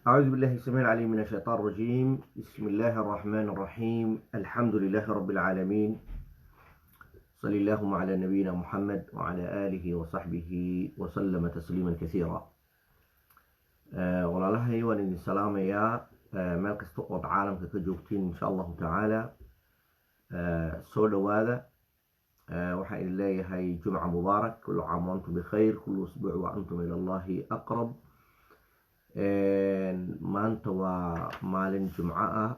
أعوذ بالله السميع العليم من الشيطان الرجيم. بسم الله الرحمن الرحيم. الحمد لله رب العالمين، صلى اللهم على نبينا محمد وعلى آله وصحبه وسلم تسليما كثيرا. Walaalahay, waan idin salaamayaa meel kasta ood caalamka ka joogtiin. Insha Allahu tacaala, soo dhowaada. Waxaan idin leeyahay jumca mubaarak، كل عام وأنتم بخير، كل أسبوع وأنتم إلى الله أقرب. Maanta waa maalin jumco ah.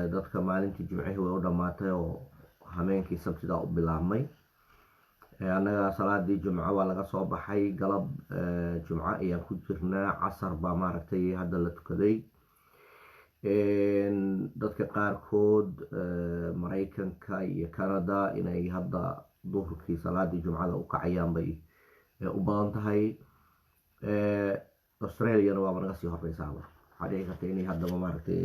Dadka maalintii jumcihii way u dhammaatay oo hameenkii sabtidaa u bilaabmay. Annaga salaadii jumco waa laga soo baxay, galab jumco ayaan ku jirnaa, casar baa maaragtay hadda la tukaday. Dadka qaarkood Maraykanka iyo Canada inay hadda duhurkii salaadii jumcada u kacayaan bay u badan tahay. Australiana waaba naga sii horeysaaba, waxaa dhici karta inay haddaba maaragtay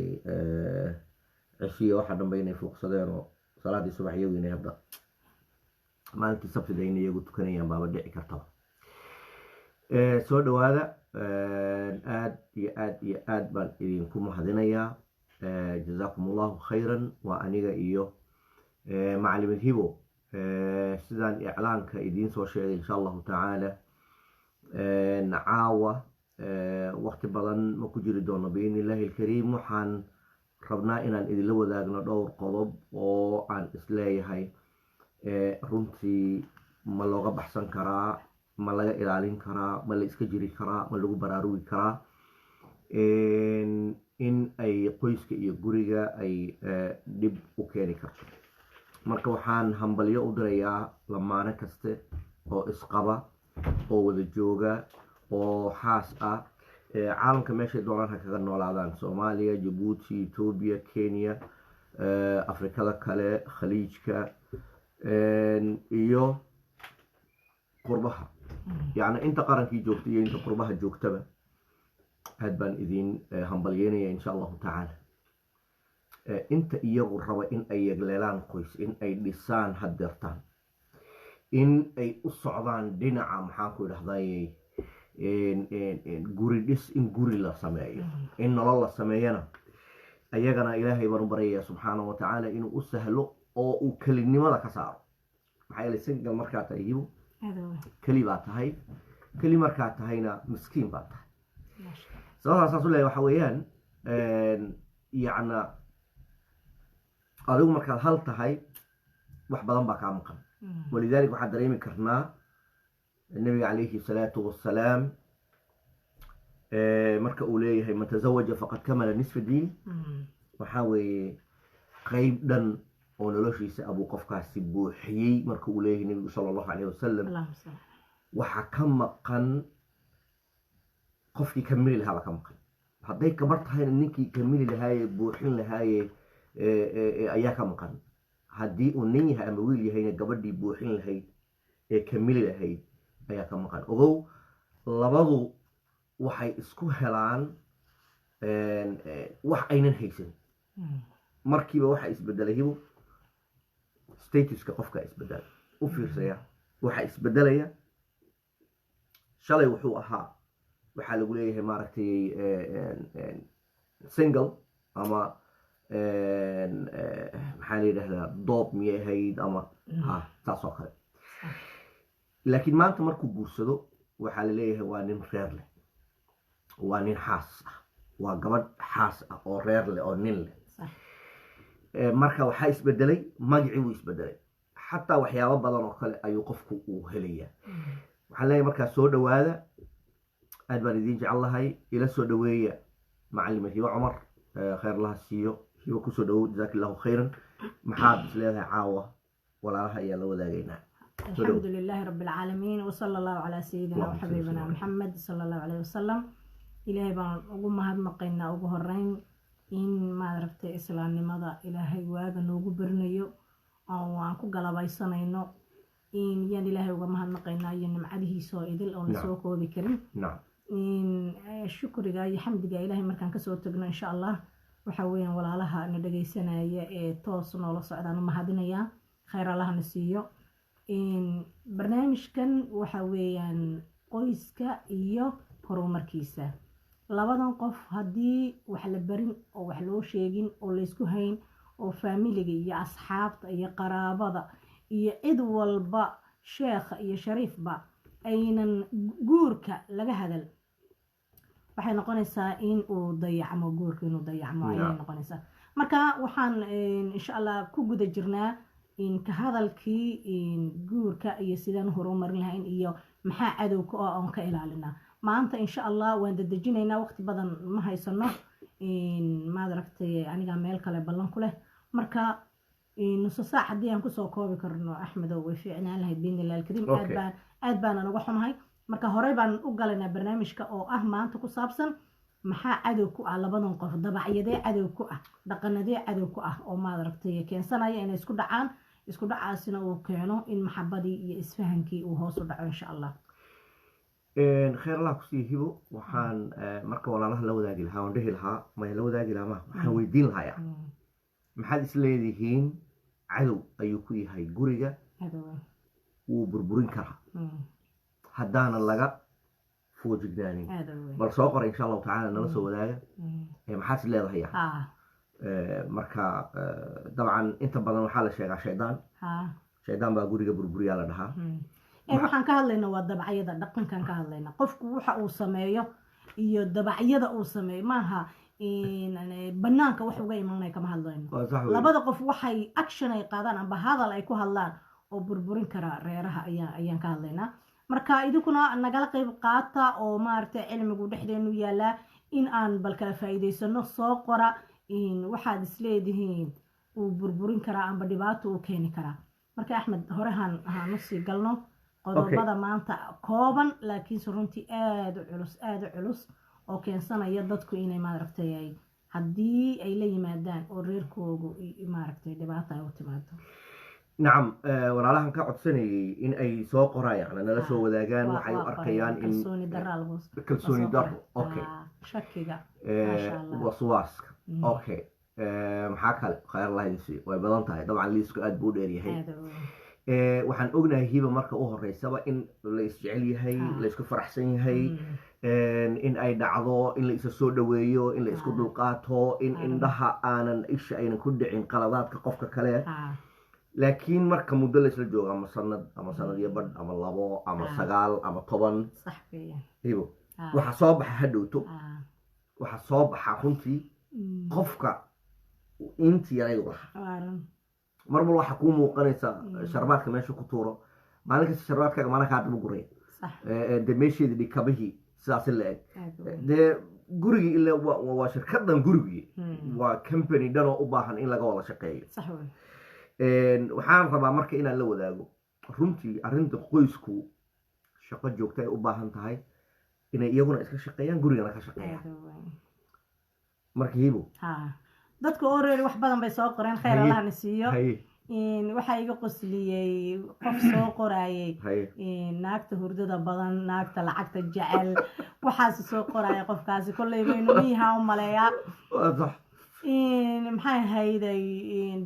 ceshiya waxa dhanba inay fuuqsadeen oo salaadii subax iyagu inay hadda maalintii sabtida inay iyagu tukanayaan baaba dhici kartaba. Soo dhowaada, aad iyo aad iyo aad baan idinku mahadinayaa. جزاكم الله خيرا. Waa aniga iyo macalimad Hibo. Sidaan iclaanka idiin soo sheegay, insha Allahu tacaala, caawa waqti badan ma ku jiri doono بإذن الله الكريم. Waxaan rabnaa inaan idinla wadaagno dhowr qodob oo aan isleeyahay runtii ma looga baxsan karaa, ma laga ilaalin karaa, ma la iska jiri karaa, ma lagu baraarugi karaa in ay qoyska iyo guriga ay dhib u keeni karto. Marka waxaan hambalyo u dirayaa lamaano kaste oo isqaba oo wada jooga oo xaas ah, caalamka meeshay doonaan ha kaga noolaadaan: Soomaaliya, Jabuuti, Etoobiya, Kenya, Afrikada kale, Khaliijka iyo qurbaha. Yacni inta qarankii joogta iyo inta qurbaha joogtaba aad baan idin hambalyeynaya, insha Allahu tacaala. Inta iyagu raba in ay yegleelaan qoys, in ay dhisaan haddeertaan, in ay u socdaan dhinaca, maxaan ku idhahday, guri dhis, in guri la sameeyo, in nolol la sameeyana, ayagana Ilaahay baan u baryaya subxaana wa tacaala inuu u sahlo oo uu kelinimada ka saaro. Maxaa yeelay, single markaa tahay, Hibo, keli baa tahay. Keli markaa tahayna miskiin baa tahay. Sababtaa saas u leeyahay waxa weeyaan, yacna adigu markaad hal tahay wax badan baa kaa maqan. ولذلك waxaan dareemi karnaa nabiga عليه الصلاة والسلام marka uu leeyahay "من تزوج فقد كمل نصف دين", waxaa weeye qeyb dhan oo noloshiisa abuu qofkaasi buuxiyey marka uu leeyahay nabigu صلى الله عليه وسلم. Waxaa ka maqan qofkii kamili lahaaba ka maqan. Hadday gabar tahayna ninkii kamili lahaaye, buuxin lahaaye ayaa ka maqan. Haddii uu nin yahay ama wiil yahayna gabadhii buuxin lahayd ee kamili lahayd ayaa ka maqan. Ogow, labadu waxay isku helaan wax aynan haysan. Markiiba waxa isbedelay, Hibo, statuska qofka isbedelay. U fiirsaya waxa isbedelaya. Shalay wuxuu ahaa, waxaa lagu leeyahay maaragtay, single ama maxaa la yidhahdaa, doob miyay ahayd ama ha saas oo kale. Laakiin maanta markuu guursado waxaa la leeyahay waa nin reer leh, waa nin xaas ah, waa gabadh xaas ah oo reer leh oo nin leh. Marka waxaa isbedelay magacii, wuu isbedelay, xataa waxyaabo badan oo kale ayuu qofku uu helayaa. Waxaan leeyahay markaa soo dhowaada, aad baan idiin jecel lahay. Ila soo dhoweeya macalima Hibo Cumar, khayr laha siiyo. Hibo, kusoo dhowow. جزاك الله خيرا. Maxaad is leedahay caawa walaalaha ayaa la wadaagaynaa? الحمد لله رب العالمين وصلى الله على سيدنا اللهم صل وحبيبنا وسلم. محمد صلى الله عليه وسلم. Ilaahay baan ugu mahadnaqaynaa ugu horeyn in maaragtay islaamnimada Ilaahay waaga noogu berinayo oo aan ku galabaysanayno in yaan Ilaahay uga mahadnaqaynaa iyo nimcadihiisa oo idil oon la soo koobi karin. In shukriga iyo xamdiga Ilaahay markaan kasoo tagno, insha Allah, waxa weeyaan walaalaha na dhagaysanaya ee toos noola socdaan u mahadinayaa. Khayr Allahna siiyo. In barnaamijkan waxa weeyaan qoyska iyo horumarkiisa. Labadan qof haddii wax la barin oo wax loo sheegin oo laysku hayn oo faamiliga iyo asxaabta iyo qaraabada iyo cid walba, sheekha iyo shariifba, aynan guurka laga hadal, waxay noqonaysaa in uu dayacmo guurka, inuu dayacmo ayay noqonaysaa. Marka waxaan insha Allah ku guda jirnaa in ka hadalkii guurka iyo sidaan horumarin lahayn iyo maxaa cadowka oo aan ka ilaalinaa. Maanta insha Allah waan dedejinaynaa, waqti badan ma haysano, maad aragtay, anigaa meel kale ballan ku leh. Marka nuso saac haddii aan kusoo koobi karno, Axmedow, way fiicnaan lahayd biidni illahi alkariim. Aad baan aad baanan uga xumahay. Marka horey baan u galaynaa barnaamijka oo ah maanta ku saabsan maxaa cadow ku ah labadan qof, dabacyadee cadow ku ah, dhaqanadee cadow ku ah oo, maad aragtay, keensanaya inay isku dhacaan, isku dhacaasina uu keeno in maxabadii iyo isfahankii uu hoos u dhaco insha Allah. Khayr Allah kusii, Hibo. Waxaan marka walaalaha la wadaagi lahaa oon dhihi lahaa, maya, la wadaagi lahaa ma, waxaan weydiin lahaa ya maxaad isleedihiin cadow ayuu ku yahay guriga, wuu burburin karaa haddaanan laga foojignaanin? Bal soo qora insha Allahu tacaala, nala soo wadaaga. Maxaad is leedahay ya? Marka dabcan inta badan waxaa la sheegaa shaydaan, shaydaan baa guriga burburiyaa la dhahaa. Waxaan ka hadlaynaa waa dabacyada, dhaqankan ka hadlaynaa, qofku waxa uu sameeyo iyo dabacyada uu sameeyo. Maaha banaanka wax uga imanaya, kama hadlayno. Labada qof waxay action ay qaadaan amba hadal ay ku hadlaan oo burburin kara reeraha ayaan ka hadlaynaa. Marka idinkuna nagala qayb qaata oo, maaragtay, cilmigu dhexdeenu yaalaa in aan bal kala faa'iidaysano. Soo qora waxaad isleedihiin uu burburin karaa amba dhibaato uu keeni karaa. Marka Axmed, horehan haan usii galno qodobada maanta kooban, laakiinse runtii aada u culus, aada u culus, oo keensanaya dadku inay, maaragtay, ay haddii ay la yimaadaan oo reerkoogu, maaragtay, dhibaata ay u timaado. Nacam, walaalahan ka codsanayay in ay soo qoraan, yani nala soo wadaagaan waxay u arkayaan in kalsooni daraa lagu kalsooni daro, okay. Shakiga. Waswaaska, okay. Maxaa kale? Khayr Allah idin siiyo, way badan tahay dabcan, liisku aad buu u dheer yahay. Waxaan ognahay, Hiba, marka u horeysaba in la isjecel yahay, la isku faraxsan yahay, in ay dhacdo in la isa soo dhaweeyo, in la isku dulqaato, in indhaha aanan isha aynan ku dhicin qaladaadka qofka kale. Laakiin marka muddo la isla joogo, ama sanad ama sanad iyo badh ama 2 ama 9 ama 10, Hibo, waxaa soo baxa hadhowto, waxaa soo baxa runtii qofka intii yaraydu lahaa. Mar walba waxaa kuu muuqanaysa sharbaadka meesha ku tuuro, maalin kasta sharbaadkaaga maalin kaa daba guraya, dee meesheedi dhig kabihii sidaasi la eg. Dee gurigii ila waa shirkadan, gurigii waa company dhan oo u baahan in laga wada shaqeeyo. Waxaan rabaa marka inaan la wadaago runtii arrinta qoysku shaqo joogta ay u baahan tahay, inay iyaguna iska shaqeeyaan, gurigana ka shaqeeyaan. Marka Hibo. Dadka oo reer wax badan bay soo qoreen, khayr Allahna siiyo. Waxaa iga qosliyey qof soo qorayay naagta hurdada badan, naagta lacagta jecel, waxaas soo qoraya qofkaasi kolleyba inuu niyaha u maleeyaa. Maxay ahayday,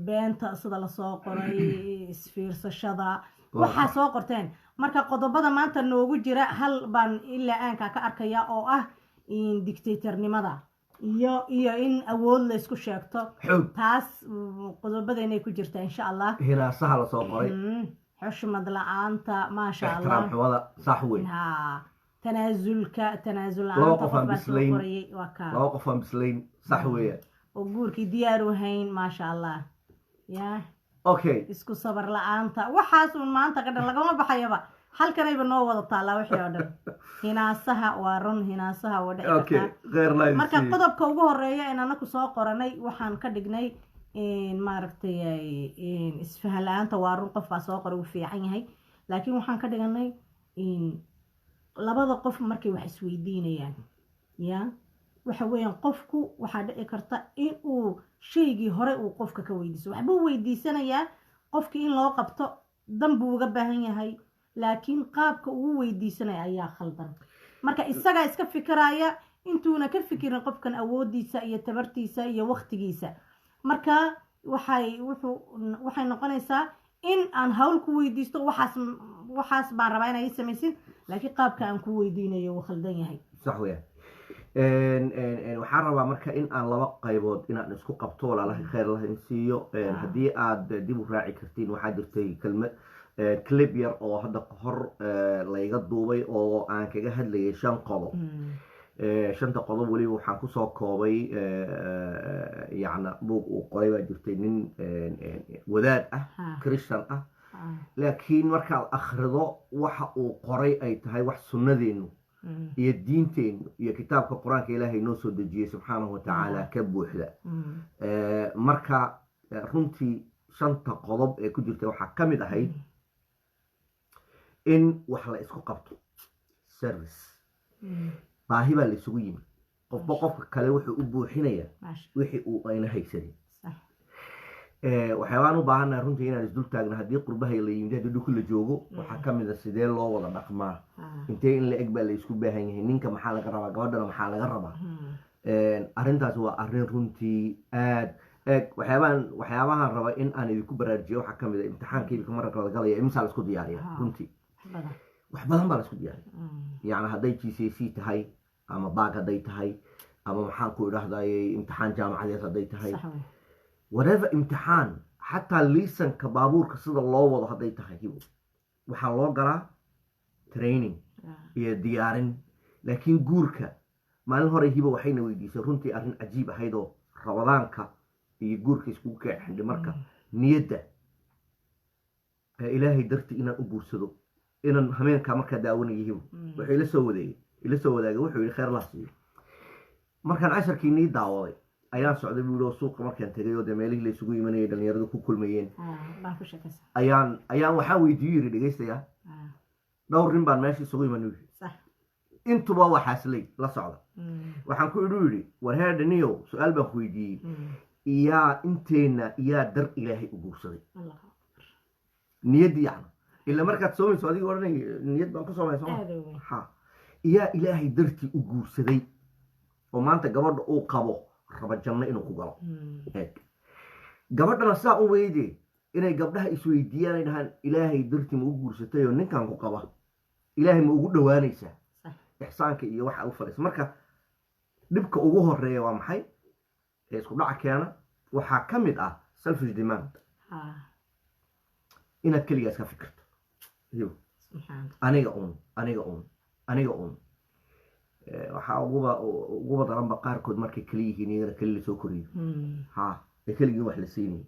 beenta sida lasoo qoray, isfiirsashada, waxaa soo qorteen. Marka qodobada maanta noogu jira hal baan ilaa aanka ka arkaya oo ah dictatornimada iyo in awood la isku sheegto. Taas qodobadeynay ku jirtaa insha Allah. Hinaasaha lasoo qoray. Xushmad la-aanta, maasha Allah. Ixtiraam xumada, sax wey. Ha, tanaasulka, tanaasul la-aanta qof aan bislayn, laba qof aan bislayn, sax weya. Oo guurkii diyaar u hayn, maasha Allah, ya. Isku sabar la-aanta, waxaas uun maanta ka dhan lagama baxayaba, halkanayba noo wada taallaa wixii oo dhan. Hinaasaha waa run, hinaasaha waa dhici kartaa. Marka qodobka ugu horeeya in anaku soo qoranay waxaan ka dhignay, maaragtay, isfahan la-aanta. Waa run, qof baa soo qoray, uu fiican yahay, laakiin waxaan ka dhiganay labada qof markay wax isweydiinayaan, ya, waxa weeyaan qofku waxaa dhici karta in uu shaygii hore uu qofka ka weydiiso. Waxbuu weydiisanayaa qofkii in loo qabto, dan buu uga baahan yahay, laakiin qaabka uu weydiisanaya ayaa khaldan. Marka isagaa iska fikiraya intuuna ka fikirin qofkan awoodiisa iyo tabartiisa iyo waktigiisa. Marka waxay wuxuu waxay noqonaysaa in aan hawl ku weydiisto, waxaas baan rabaa inaa ii samaysid, laakiin qaabka aan ku weydiinayo uu khaldan yahay. Sax weeyaan. Waxaan rabaa marka in aan laba qaybood inaan isku qabto, walaalaha, khayr lah in siiyo. Haddii aad dib u raaci kartiin, waxaa jirtay kelmad clip yar oo hadda hor layga duubay oo aan kaga hadlayay shan qodob. Shanta qodob weliba waxaan kusoo koobay, yacna buug uu qoray baa jirtay nin wadaad ah, Christian ah, laakiin markaad akhrido waxa uu qoray ay tahay wax sunnadeenu iyo diinteennu iyo kitaabka Qur-aanka Ilaahay noo soo dejiyey subxaanahu watacaala ka buuxda. Marka runtii shanta qodob ee ku jirta waxaa ka mid ahayd in wax la isku qabto, service. Baahi baa la isugu yimi, qofba qofka kale wuxuu u buuxinayaa wixii uu ayna haysanin. Waxyaabaan u baahannahay runtii inaan isdul taagno haddii qurbaha la yimid, haddii dhulka la joogo, waxaa ka mid a sidee loo wada dhaqmaa, intee in la eg baa la isku baahan yahay, ninka maxaa laga rabaa, gabadhana maxaa laga rabaa. Arrintaas waa arrin runtii aad eeg. Waxyaabahan raba in aan idinku baraarujiyo waxaa ka mid a imtixaanka imika marka la galaya, imisaa la isku diyaariya? Runtii wax badan baa la isku diyaariya. Yacni hadday GCSE tahay ama baag hadday tahay ama maxaan ku idhahday imtixaan jaamacadeed hadday tahay, whatever imtixaan, xataa liisanka baabuurka sida loo wado hadday tahay, waxaa loo galaa training iyo diyaarin. Laakiin guurka, maalin hore Hiba waxayna weydiisay runtii arrin cajiib ahayd oo Ramadaanka iyo guurka iskugu keexindhi. Marka niyadda Ilaahay darti inaan u guursado, inaan hameenkaa markaa daawanaya, Hibo wuxuu ila soo wadaagay, wuxuu yidhi, khayr la siiyo, markaan casharkii nii daawaday ayaan socday buu yidhi, oo suuqa markaan tegay oo dee meelihii la isugu imanayay, dhalinyaradu ku kulmayeen, ayaan waxaan weydiiyu yidhi, dhegaystayaa, dhowr nin baan meesha isugu imanay yidhi, intuba waa xaasley la socda. Waxaan ku idhu yidhi, war heerdhaniyow, su-aal baan ku weydiiyey, iyaa inteenna iyaa dar Ilaahay u guursaday? Niyaddii, yacna ila markaad soomayso adiga odhanay niyad baan ku soomaya, sooma ha? Iyaa Ilaahay dartii u guursaday oo maanta gabadha uu qabo raba janno inuu ku galo? Eeg, gabadhana saa u weyde inay gabdhaha isweydiiyaan, ay dhahaan, Ilaahay dartii ma u guursatay oo ninkan ku qaba Ilaahay ma ugu dhowaanaysaa ixsaanka iyo waxa u falaysa? Marka dhibka ugu horeeya waa maxay ee isku dhaca keena? Waxaa ka mid ah selfish demand, inaad keligaas ka fikirto, aniga uun, aniga uun, aniga uun. Waxaa uguba daranba qaarkood markay keli yihiin, iyagana keli lasoo koriyo, ha, ee keligii wax la siinayo,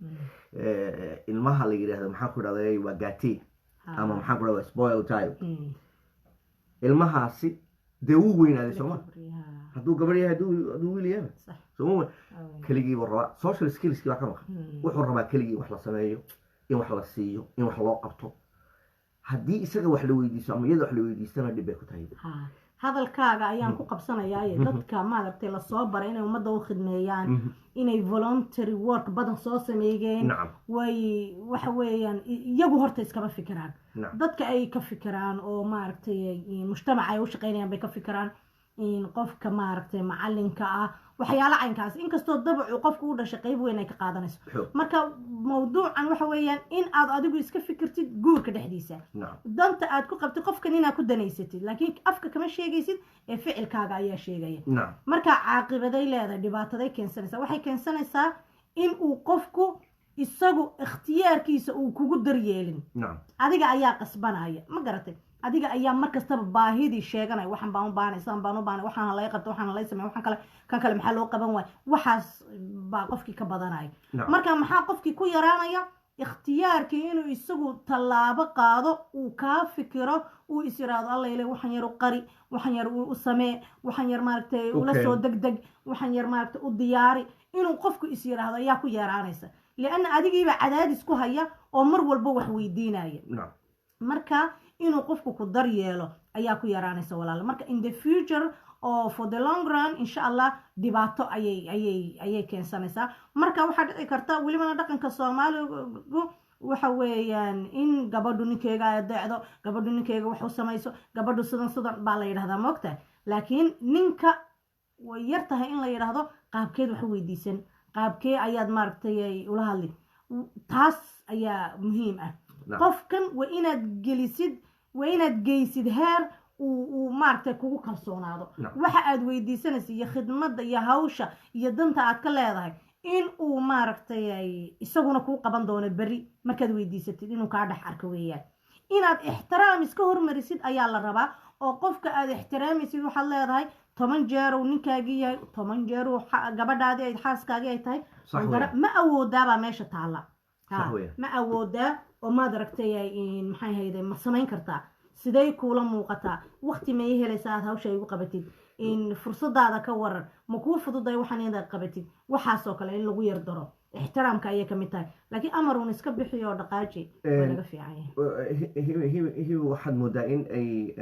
ilmaha la yidhaahdo, maxaan ku idhahday, waa gâté ama maxaan ku dhahda, spoil child. Ilmahaasi dee wuu weynaaday, sooma? Hadduu gabadh yahay, hadduu wiil yahayba, sooma, keligiibuu rabaa. Social skillskii baa ka maqan. Wuxuu rabaa keligii wax la sameeyo, in wax la siiyo, in wax loo qabto. Haddii isaga wax la weydiisto ama iyada wax la weydiistana, dhib bay ku tahay. Hadalkaaga ayaan ku qabsanayaaye, dadka maaragtay lasoo baray inay ummadda u khidmeeyaan, inay voluntary work badan soo sameeyeen, way waxa weeyaan iyagu horta iskama fikiraan, dadka ay ka fikiraan oo maaragtay mujtamaca ay u shaqeynayaan bay ka fikiraan, in qofka maaragtay macalinka ah, waxyaalo caynkaas, inkastoo dabacu qofku u dhashay qayb weyn ay ka qaadanayso. Marka mawduucan waxa weeyaan in aad adigu iska fikirtid guurka dhexdiisa, danta aad ku qabtid qofkan inaad ku danaysatid, laakiin afka kama sheegaysid ee ficilkaaga ayaa sheegaya. Marka caaqibaday leedahay, dhibaataday keensanaysaa. Waxay keensanaysaa in uu qofku isagu ikhtiyaarkiisa uu kugu daryeelin. Adiga ayaa qasbanaya, ma garatay? Adiga ayaa mar kastaba baahidii sheeganaya: waxaan baan u baahanay, sidaan baan u baahanay, waxaan laga qabta, waxaan laga sameey, waxaan kale, kan kale maxaa loo qaban waaya? Waxaas baa qofkii ka badanaya. Marka maxaa qofkii ku yaraanaya? Ikhtiyaarkii inuu isagu tallaabo qaado, uu kaa fikiro, uu is yiraahdo, alla ile, waxaan yar u qari, waxaan yar u samee, waxaan yar maaragtay ula soo degdeg, waxaan yar maaragtay u diyaari, inuu qofku is yiraahdo ayaa ku yaraanaysa, lianna adigiiba cadaadis ku haya oo mar walba wax weydiinaya. Marka inuu qofku ku daryeelo ayaa ku yaraanaysa, walaala. Marka in the future oo for the long run, insha Allah, dhibaato ayay keensanaysaa. Marka waxaa dhici karta welibana dhaqanka Soomaaligu waxa weeyaan in gabadhu ninkeega ay adeecdo, gabadhu ninkeega wax u samayso, gabadhu sidan sidan baa la yidhahdaa, moogtahay? Laakiin ninka way yar tahay in la yidhaahdo qaabkeed wax u weydiisan, qaabkee ayaad maaragtay ula hadli. Taas ayaa muhiim ah. Qofkan waa inaad gelisid, waa inaad geysid heer Uu maaragtay kugu kalsoonaado. Waxa aad weydiisanaysa iyo khidmadda iyo hawsha iyo danta aad ka leedahay in uu maaragtay ay isaguna kuu qaban doono berri markaad weydiisatid, inuu kaa dhex arko weeyaan. Inaad ixtiraam iska hormarisid ayaa la rabaa, oo qofka aad ixtiraamaysid waxaad leedahay 10 jeer uu ninkaagii yahay, 10 jeer uu gabadhaadii ay xaaskaagii ay tahay. Ma awoodaabaa meesha taalla. Ma awoodaa oo maad aragtay maxay hayde, ma samayn kartaa? Sidee kuula muuqataa? Waqti ma ii helaysaa aad hawsha igu qabatid? In fursadaada ka waran, ma kuu fududay waxaan inaad qabatid? Waxaasoo kale in lagu yar daro ixtiraamka ayay ka mid tahay, laakiin amar uun iska bixi oo dhaqaaji waa laga fiican yahay. Hibi, waxaad moodaa in ay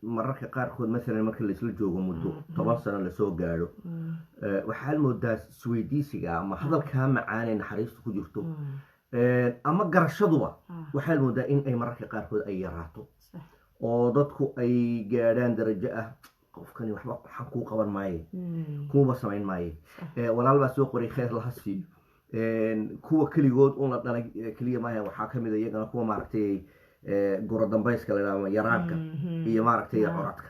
mararka qaarkood, masalan marka laisla joogo muddo 10 sano lasoo gaadho, waxaad moodaa isweydiisiga ama hadalkaa macaanee naxariista ku jirto ama garashaduba, waxaad moodaa in ay mararka qaarkood ay yaraato oo dadku ay gaadhaan darajo ah qofkani waxba waxaan kuu qaban maaye, kuuba samayn maaye. Walaal baa soo qoray, khayr laha siiyo. Kuwa keligood un la dhalay keliya maaha, waxaa kamid a iyagana kuwa maaragtay guro dambayska la yidhahdo, yaraanka iyo maaragtay coradka.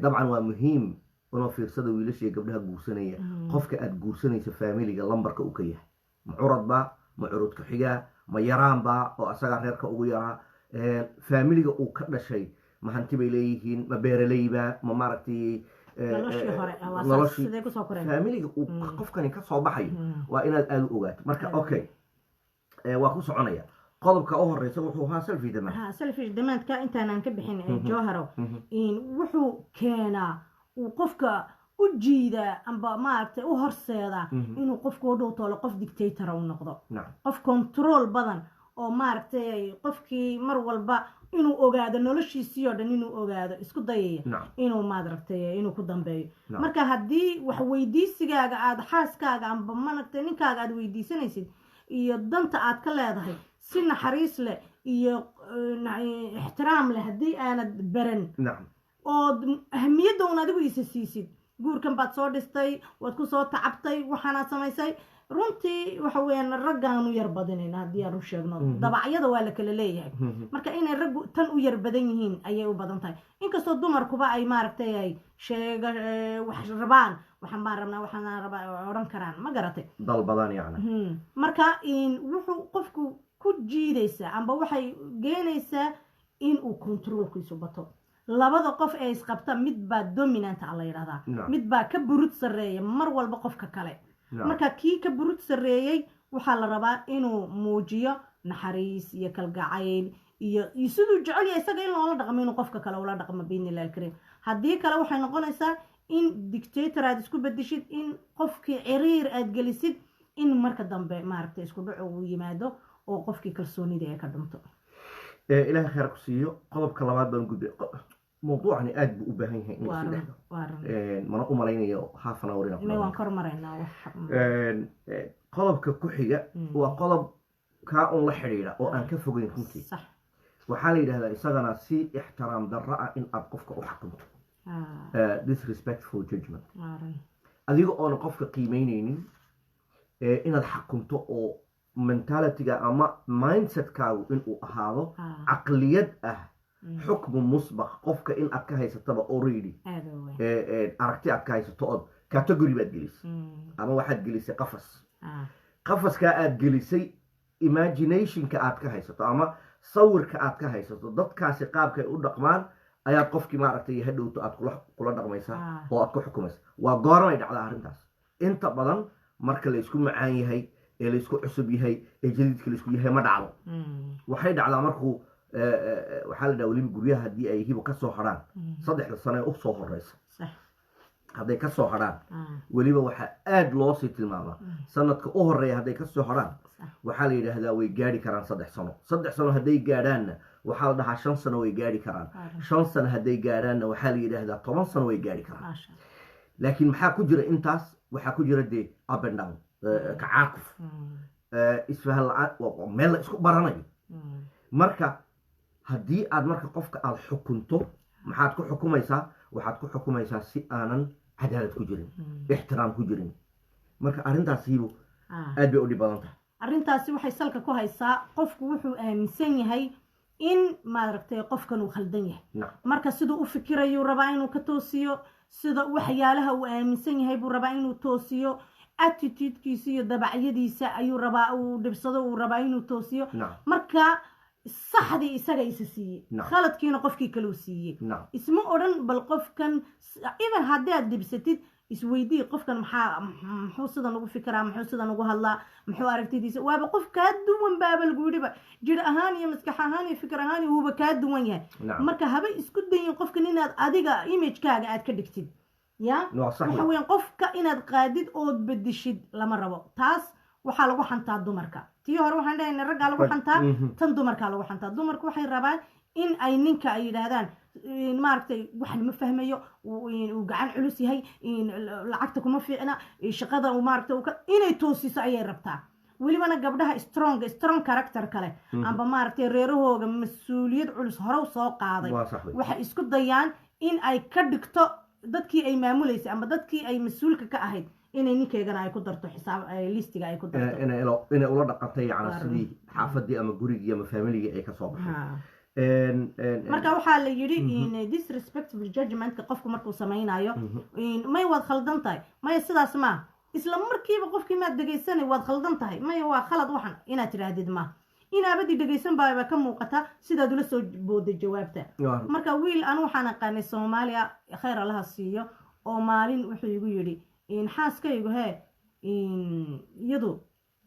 Dabcan waa muhiim una fiirsada wiilasha iyo gabdhaha guursanaya, qofka aad guursanaysa faamiliga lambarka uu ka yahay, ma curad baa, ma curud ku-xigaa, ma yaraan baa oo asagaa reerka ugu yaraa, faamiliga uu ka dhashay ma hanti bay leeyihiin, ma beeraleyba, ma maaragtay noloshii faamiliga uu qofkani ka soo baxayo, waa inaad aada u ogaato. Marka okay, waa ku soconaya. Qodobka u horeysa wuxuu ahaa selfish demand. Ha, selfish demandka intaanaan ka bixin, Jowharow, wuxuu keenaa uu qofka u jiidaa amba maaragtay u horseedaa inuu qofku u dhow toolo qof dictator u noqdo, qof control badan oo maaragtay qofkii mar walba inuu ogaado noloshiisii oo dhan, inuu ogaado isku dayaya, inuu maaragtay inuu ku dambeeyo. Marka haddii wax weydiisigaaga aada xaaskaaga amba maaragtay ninkaaga aada weydiisanaysid iyo danta aad ka leedahay si naxariis leh iyo ixtiraam leh haddii aanad baran ood ahamiyadda un adigu isa siisid, guurkan baad soo dhistay, waad ku soo tacabtay, waxaanaad samaysay, runtii waxa weeyaan raggaanu yar badinayn haddii aan u sheegno. Dabacyada waa la kala leeyahay. Marka inay raggu tan u yar badan yihiin ayay u badan tahay, inkastoo dumarkuba ay maaragtay ay sheega wax rabaan, waxaan baan rabnaa, waxaan rabaa odhan karaan, ma garatay? Dalbadaan yacni. Marka wuxuu qofku ku jiidaysaa amba waxay geenaysaa in uu controlkiisu bato. Labada qof ee isqabta mid baa dominant a la yidhahdaa, mid baa ka burud sarreeya mar walba qofka kale. Marka kii ka burud sarreeyey waxaa la rabaa inuu muujiyo naxariis iyo kalgacayl iyo siduu jecel yahay isaga in loola dhaqmo, inuu qofka kale ula dhaqmo biidnillahi alkariim. Haddii kale waxay noqonaysaa in dictator aad isku bedeshid, in qofkii ciriir aad gelisid, in marka dambe maaragtay isku dhaco uu yimaado oo qofkii kalsoonida ay ka dhunto. Ilaahay khayr ku siiyo. Qodobka labaad baan gudbay. Mawduucani aad buu u baahan yahay in la sii dhexgalo, mana u malaynayo half an hour inaan waan kor maraynaa. Qodobka ku xiga waa qodob kaa un la xidhiidha oo aan ka fogeyn runtii. Waxaa la yidhahdaa isagana si ixtiraam darro ah in aad qofka u xakunto, disrespectful judgment, adiga oona qofka qiimeyneynin inaad xakunto oo mentalityga ama mindsetkaagu inuu ahaado caqliyad ah xukmu musbaq, qofka in aad ka haysataba already aragti aad ka haysato ood category baad gelisay ama waxaad gelisay qafas. Qafaskaa aad gelisay, imaginationka aad ka haysato ama sawirka aad ka haysato dadkaasi qaabkay u dhaqmaan ayaad qofkii maaragtay hadhowto aad kula dhaqmaysaa oo aad ku xukumaysa. Waa goormay dhacdaa arrintaas? Inta badan marka laysku macaan yahay ee laysku cusub yahay ee jadiidka laysku yahay ma dhacdo. Waxay dhacdaa markuu waxaa la dhaha weliba guryaha haddii ay hibo ka soo hadhaan 3da sano ee u soo horeysa, hadday ka soo hadhaan, weliba waxaa aada loo sii tilmaamaa sanadka u horeeya hadday ka soo hadhaan, waxaa la yidhaahdaa way gaadhi karaan 3 sano. 3 sano hadday gaadhaanna waxaa la dhahaa 5 sano way gaadhi karaan. 5 sano hadday gaadhaanna waxaa la yidhaahdaa 10 sano way gaadhi karaan. Laakiin maxaa ku jira intaas? Waxaa ku jira dee up and down, kacaakuf, isfahan la-aan, meel la isku baranayo. Marka haddii aad marka qofka aada xukunto, maxaad ku xukumaysaa? Waxaad ku xukumaysaa si aanan cadaalad ku jirin, ixtiraam ku jirin. Marka arrintaasiibu aad bay u dhib badan tahay. Arrintaasi waxay salka ku haysaa qofku wuxuu aaminsan yahay In maaragtay qofkan uu khaldan yahay. Marka siduu u fikirayuu rabaa inuu ka toosiyo, sida waxyaalaha uu aaminsan yahay buu rabaa inuu toosiyo, attitudekiisa iyo dabacyadiisa ayuu rabaa uu dhibsado, uu rabaa inuu toosiyo. Marka saxdii isaga isa siiyey, khaladkiina qofkii kale uu siiyey. Isma odhan bal qofkan, even haddii aad dhibsatid, isweydii qofkan maxaa, muxuu sidan ugu fikiraa, muxuu sidan ugu hadlaa, muxuu aragtidiisa, waaba qof kaa duwan baaba lagu yidhiba, jir ahaan iyo maskax ahaan iyo fikir ahaan iyo wuuba kaa duwan yahay. Marka haba isku dayin qofkan inaad adiga imagekaaga aad ka dhigtid ya. Waa sax. Waxa weeyaan qofka inaad qaadid ood bedishid lama rabo. Taas waxaa lagu xantaa dumarka. Tii hore waxaan leeyahay raggaa lagu xantaa, tan dumarkaa lagu xantaa. Dumarku waxay rabaan in ay ninka ay yidhaahdaan maaragtay waxan ma fahmayo, uu gacan culus yahay, lacagta kuma fiicna, shaqada uu maaragtay inay toosiso ayay rabtaa. Welibana gabdhaha strong character kale amba maaragtay reerahooga mas-uuliyad culus hore u soo qaaday Waa sax wey. waxay isku dayaan in ay ka dhigto dadkii ay maamuleysay ama dadkii ay mas-uulka ka ahayd inay ninkeygana ay ku darto xisaab listiga ay ku darto. Inay ula dhaqantay yacni Waa sidii xaafadii ama gurigii ama familigii ay kasoo baxay. Marka waxaa la yidhi in disrespectful judgmentka qofku markuu samaynayo, may, waad khaldan tahay, maya, sidaas maa, isla markiiba qofkii maad dhegaysanay, waad khaldan tahay, maya, waa khalad waxan inaad tidhaahdid ma inaabadii dhegaysan baaba ka muuqata sidaad ula soo booday jawaabta. Marka wiil anu waxaan aqaanay Soomaaliya, khayr Allaha siiyo, oo maalin wuxuu igu yidhi in xaaskaygu hee in iyadu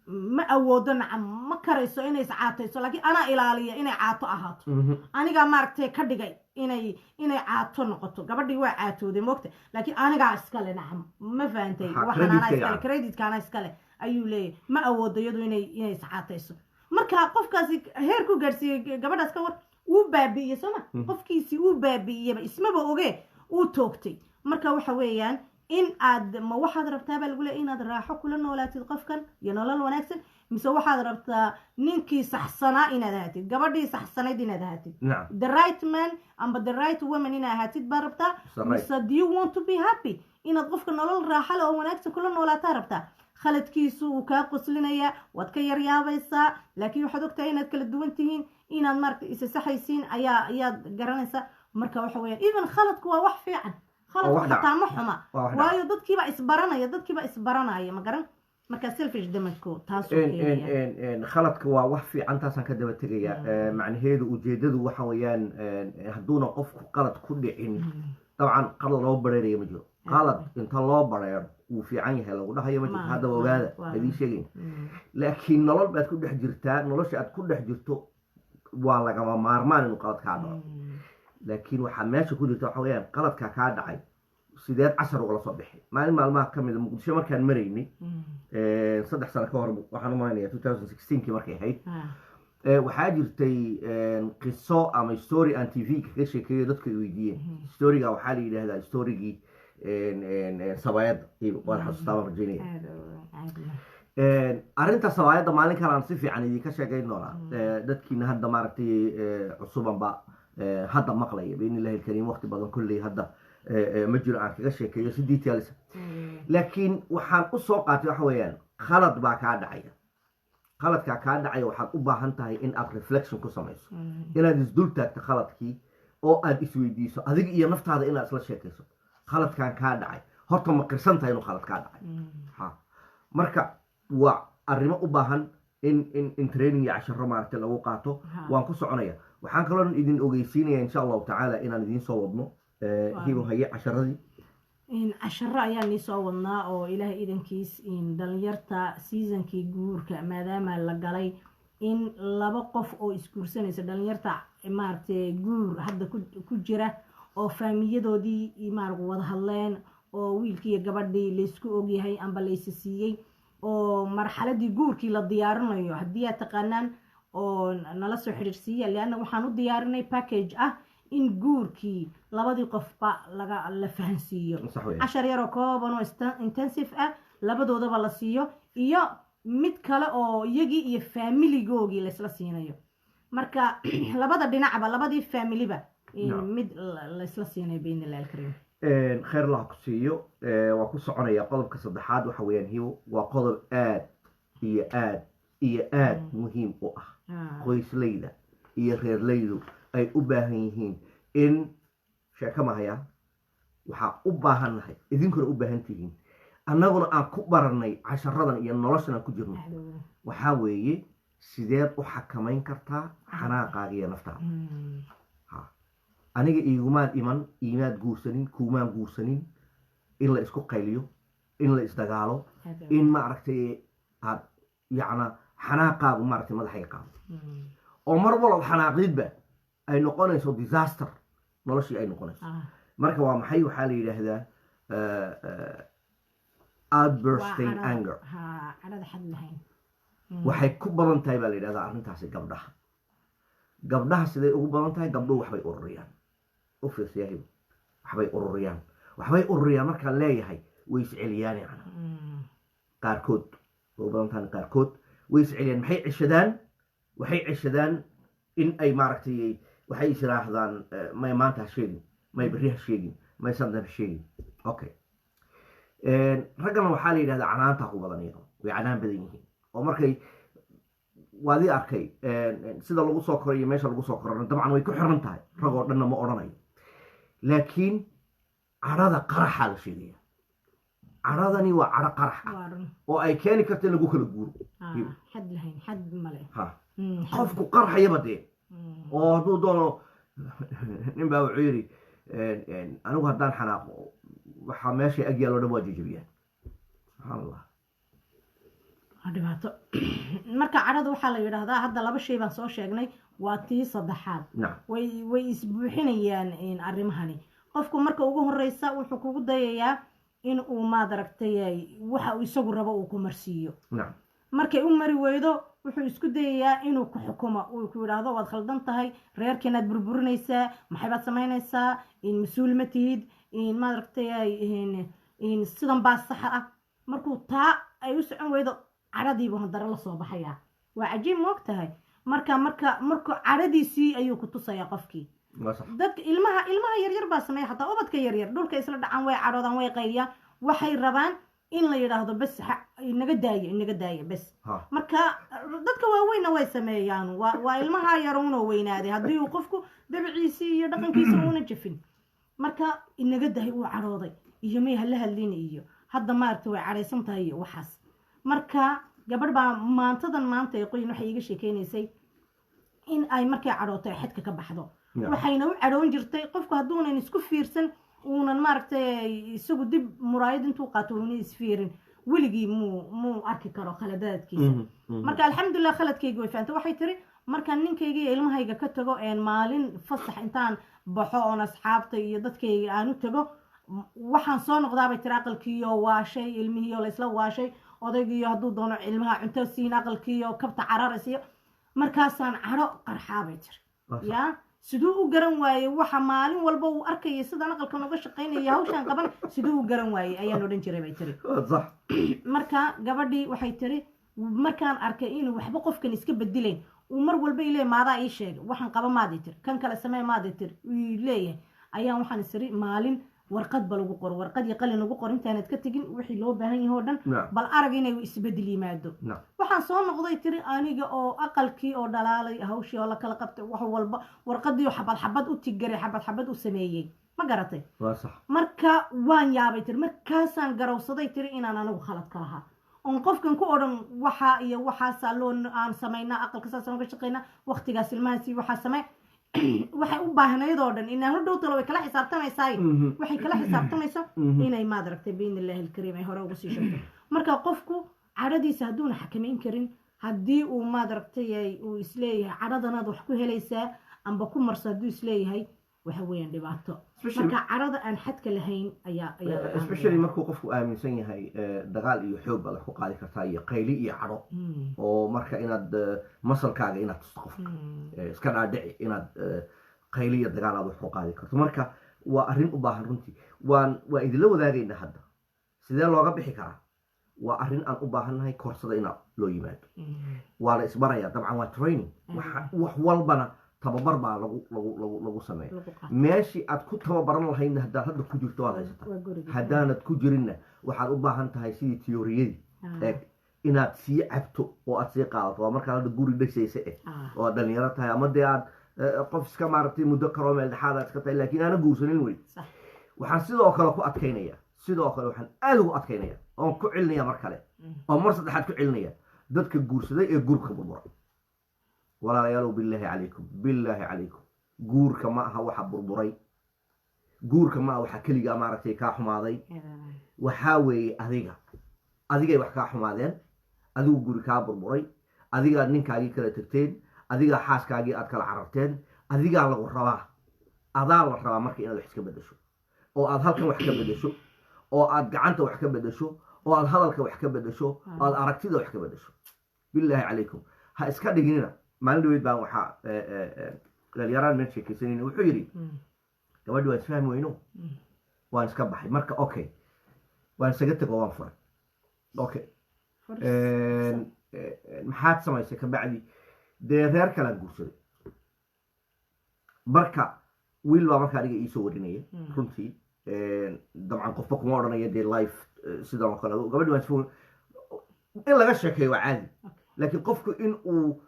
ma awoodo, nacam, ma karayso inay iscaatayso, laakiin anaa ilaaliya inay caato ahaato. Anigaa maaragtay ka dhigay inay caato noqoto. Gabadhii waa caatooday moogta, laakiin anigaa iskale, nacam, ma fahantay? Waxaan anaa creditka iskale yacni. Creditka anaa iskale ayuu leeyahay. Ma awoodo iyadu inay iscaatayso. Marka qofkaasi heerku gaadhsiiyey gabadhaas ka war, wuu baabi'iyey sooma? Qofkiisii uu baabi'iyeyba ismaba oge, uu toogtay. Marka waxa weeyaan in aad ma waxaad rabtaa baa lagu leeyahay inaad raaxo kula noolaatid qofkan iyo nolol wanaagsan, mise waxaad rabtaa ninkii saxsanaa inaad ahaatid, gabadhii saxsanayd inaad ahaatid? The right man amba the right woman inaad ahaatid baa rabtaa, It's the right. mise do you want to be happy, inaad qofka nolol raaxa leh oo wanaagsan kula noolaataa rabtaa? Khaladkiisu uu kaa qoslinayaa, waad ka yaryaabaysaa, laakiin waxaad ogtahay inaad kala duwan tihiin, inaad maaragta isa saxaysiin ayaad garanaysaa. Marka waxa weeyaan even khaladku waa wax fiican, khaladku wax dhaca. xataa ma xuma. Waa wax dhaca. Waayo dadkiibaa isbaranaya, dadkiibaa isbaranaya, ma garan? Marka selfish damagku taasuu keenaya. Khaladka waa wax fiican, taasaan ka daba tegaya. Macnaheedu ujeedadu waxa weeyaan hadduuna qofku qalad ku dhicin, dabcan qalad loo bareeraya ma jiro. Qalad inta loo bareero wuu fiican yahay lagu dhahayo ma jiro. Haddaba ogaada, idiin sheegayn, laakiin nolol baad ku dhex jirtaa. Nolosha aad ku dhex jirto waa lagama maarmaan inuu qalad kaa dhaco. Laakiin waxaa meesha ku jirta waxa weeyaan qaladka kaa dhacay sideed cashar ugala soo bixi. Maalin maalmaha ka mid a Muqdisho markaan maraynay, 3 sano ka hor waxaan u malaynayaa, 2016kii markay ahayd, waxaa jirtay qiso ama story aan TV kaga sheekeeyo, dadku ay weydiiyeen. Storyga waxaa la yidhahdaa storygii sabaayadda. Waan xasuustaa, baan rajaynaya. Aad aad. Arrinta sabaayadda maalin kale aan si fiican idinka sheegayn doonaa. Dadkiina hadda maaragtay cusubanba hadda maqlaya, biidni illahi alkariim, waqti badan kolley hadda ma jiro aan kaga sheekeeyo si details, laakiin waxaan u soo qaatay waxa weeyaan khalad baa kaa dhacaya. Khaladkaa kaa dhacaya waxaad u baahan tahay in aad reflection ku samayso, inaad isdul taagto khaladkii oo aad isweydiiso adiga iyo naftaada, inaad isla sheekayso khaladkan kaa dhacay. Horta ma qirsan tahay inuu khalad kaa dhacay? Ha, marka waa arrimo u baahan in training iyo casharo maaragtay lagu qaato. Waan ku soconaya. Waxaan kaloo idin ogeysiinaya insha Allahu tacaala inaan idiin soo wadno Hibo haye casharadii. Casharo ayaan nii soo wadnaa oo Ilaahay idankiis in dhalinyarta seasonkii guurka maadaama la galay, in laba qof oo isguursanaysa, dhalinyarta maaragtay guur hadda ku jira oo faamiyadoodii maarag wada hadleen oo wiilkii iyo gabadhii laysku ogyahay amba laysa siiyey oo marxaladii guurkii la diyaarinayo, haddii aad taqaanaan oo nala soo xiriirsiiya, leanna waxaan u diyaarinay package ah in guurkii labadii qofba laga la fahansiiyo. Sax weeye. Cashar yaroo kooban oo intensive ah labadoodaba la siiyo, iyo mid kale oo iyagii iyo faamiligoogii laysla siinayo. Marka labada dhinacba, labadii faamiliba in mid laysla siinayo biidni illahi alkariim. Khayr Allah ku siiyo. Waa ku soconaya qodobka saddexaad. Waxa weeyaan Hibo, waa qodob aad iyo aad iyo aad muhiim u ah qoysleyda. iyo reerleydu ay u baahan yihiin in sheeko mahaya. Waxaa u baahannahay, idinkuna u baahan tihiin, annaguna aan ku baranay casharadan iyo noloshan aan ku jirno, waxaa weeye sideed u xakamayn kartaa xanaaqaaga iyo naftaada. Aniga iigumaad iman, iimaad guursanin, kuumaan guursanin in la isku qayliyo, in la isdagaalo, in maaragtay aad yacna xanaaqaagu maaragtay madaxayga qaado, oo mar walba xanaaqidba ay noqonayso disaster, noloshii ay noqonayso. Marka waa maxay? Waxaa la yidhaahdaa outbursting anger. Cadhada xad lahayn. Waxay ku badan tahay baa la yidhahdaa arrintaasi gabdhaha. Gabdhaha siday ugu badan tahay? Gabdhuhu waxbay ururiyaan. U fiirsiyahibu, waxbay ururiyaan, waxbay ururiyaan. Markaan leeyahay, way isceliyaan yacna. Qaarkood way u badan tahay, qaarkood way isceliyaan. Maxay ceshadaan? Waxay ceshadaan in ay maaragtay, waxay is yiraahdaan, may maanta ha sheegin, may berri ha sheegin, may sandan ha sheegin. Okay, raggana waxaa la yidhahdaa canaanta ku badan, iyaga way canaan badan yihiin, oo markay waadii arkay sida lagu soo koray iyo meesha lagu soo korana dabcan way ku xiran tahay. Ragoo dhanna ma odhanayo, laakiin cadhada qaraxa la sheegaya, cadhadani waa cadho qarax ah oo ay keeni karto in lagu kala guuro. Xad lahayn, xad male. Ha, qofku qarxayaba dee, oo hadduu doono. Nin baa wuxuu yidhi, anigu haddaan xanaaqo, waxaa meesha ag yaalo dhan waa jejebiyaan. Subxaan Allah. Waa dhibaato. Marka cadhada waxaa la yidhaahdaa, hadda laba shay baan soo sheegnay, waa tii saddexaad. Way isbuuxinayaan arrimahani. Qofku marka ugu horeysa wuxuu kugu dayayaa in uu, maad aragtay, waxa uu isagu rabo uu ku marsiiyo. Markay u mari weydo, wuxuu isku dayayaa inuu ku xukumo, uu ku yidhaahdo, waad khaldan tahay, reerkiinaad burburinaysaa, maxay baad samaynaysaa, in mas-uul ma tihid, in maad aragtay, in sidan baa saxa ah. Markuu taa ay u socon weydo, cadhadiibu haddana la soo baxayaa. Waa cajiib, moog tahay? Marka cadhadiisii ayuu ku tusayaa qofkii. Waa sax. Dadka ilmaha yaryar baa sameeya, xataa ubadka yaryar dhulka isla dhacaan, way cadhoodaan, way qayliyaan. Waxay rabaan in la yidhaahdo, bes, inaga daayo, inaga daayo, bes. Marka dadka waaweynna way sameeyaan. Waa ilmaha yaruunoo weynaaday haddii uu qofku dabiciisii iyo dhaqankiisa uuna jafin. Marka inaga dahay, uu cadhooday iyo may hala hadlin iyo hadda maaragta way cadhaysan tahay iyo waxaas. Marka gabadh baa maantadan maanta ee qoyin waxay iiga sheekeynaysay in ay markay cadhooto ay xadka ka baxdo. Waxayna u cadhoon jirtay, qofku hadduunan isku fiirsan, uunan maaragtay isagu dib muraayad intuu qaato uuna isfiirin, weligii muu arki karo khaladaadkiisa. Marka alxamdulilah, khaladkayga way fahamtay. Waxay tiri, markaan ninkayga iyo ilmahayga ka tago een maalin fasax intaan baxo oon asxaabta iyo dadkayga aan u tago, waxaan soo noqdaabay tiri aqalkiiyo waashay, ilmihiiyo laysla waashay, odaygiiyo hadduu doono ilmaha cunto siin, aqalkiiyo kabta cararaysiyo, markaasaan cadho qarxaabay tiri. Waa sax. Ya, siduu u garan waayey waxa maalin walba uu arkayay, sidaan aqalka nooga shaqaynaya, hawshaan qaban, siduu u garan waayey ayaan odhan jiray, bay tiri. Waa sax. Marka gabadhii waxay tiri, markaan arkay inuu waxba qofkan iska bedilayn, uu mar walba ileeyahay, maadaa ii sheegay waxaan qaba, maadii tiri, kan kale samee, maadii tiri, uu leeyahay, ayaan waxaan isiri, maalin warqad ba lagu qoro, warqad iyo qalin lagu qoro, intaanad ka tegin wixii loo baahan yahay oo dhan, bal arag inay isbedel yimaado. Waxaan soo noqday, tiri, aniga oo aqalkii oo dhalaalay, hawshii oo la kala qabtay, wax walba, warqadii oo xabad xabad u tigaray, xabad xabad u sameeyey. Ma garatay? Waa sax. Marka waan yaabay, tiri. Markaasaan garawsaday, tiri, inaan anigu khalad ka lahaa oon qofkan ku odhan waxaa iyo waxaasaa loo aan samaynaa, aqalka saasaan uga shaqaynaa, waqtigaas ilmahaasi waxaa samey, waxay u baahnayd oo dhan inaan hodhow talo way kala xisaabtamaysaay. Waxay kala xisaabtamayso inay, maad aragtay, biidni illaahi alkariim ay hore uga sii sheegto. Marka qofku cadhadiisa hadduuna xakamayn karin, haddii uu, maad aragtay, uu isleeyahay cadhadanaad wax ku helaysaa amba ku marso, hadduu isleeyahay, waxa weeyaan dhibaato. Marka cadhada aan xadka lahayn ayaa laga Especially hadlayaa. markuu qofku aaminsan yahay dagaal iyo xoog baad wax ku qaadi kartaa iyo qayli iyo cadho, oo marka inaad masalkaaga inaad tusto qofka, iska dhaadhici inaad qayli iyo dagaal aad wax ku qaadi karto. Marka waa arrin u baahan runtii, waan idinla wadaagaynaa hadda sidee looga bixi karaa. Waa arrin aan u baahannahay koorsada inaa loo yimaado. Waa la isbarayaa dabcan, waa training. Wax walbana tababar baa lagu sameeya. Lagu qaato. Meeshii aad ku tababaran lahaydna haddaad hadda ku jirto waad haysataa. Waa guriga. Haddaanad ku jirinna, waxaad u baahan tahay sidii tiyooriyadii eeg. Inaad sii cabto oo aad sii qaadato waa markaad hadda guri dhasaysa oo aad dhalinyaro tahay, ama dee aad qof iska, maaragtay, muddo karoo meel dhexaad aad iska tahay, laakiin aana guursanin weli. Waxaan sidoo kale ku adkaynaya, sidoo kale waxaan aada ugu adkaynaya oon ku celinaya mar kale oo mar saddexaad ku celinaya dadka guursaday ee guurka burbura: walaalayaalow, billaahi calaykum, billaahi calaykum, guurka ma aha waxa burburay, guurka ma aha waxa keligaa, maaragtay, kaa xumaaday. Waxaa weeye adiga, adigay wax kaa xumaadeen, adigu guri kaa burburay, adigaa ninkaagii kala tagteen, adigaa xaaskaagii aad kala cararteen, adigaa lagu rabaa, adaa la rabaa marka inaad wax iska bedesho, oo aad halkan wax ka bedesho, oo aad gacanta wax ka bedesho, oo aad hadalka wax ka bedesho, oo aad aragtida wax ka bedesho. Billaahi calaykum, ha iska dhiginina. Maalin dhaweyd baan waxaa dhalinyaraan meel sheekaysanayna, wuxuu yidhi, "Gabadhi waan isfahmi weyno, waan iska baxay marka." Okay, waan isaga tego, waan furay. Okay, maxaad samaysay kabacdi? Dee reer kalaan guursaday. Marka wiil baa marka aniga iisoo warinaya. Runtii, dabcan qofba kuma odhanaya dee life sidan oo kale gabadhi waan isfahmi. In laga sheekeeyo waa caadi, laakiin qofku in uu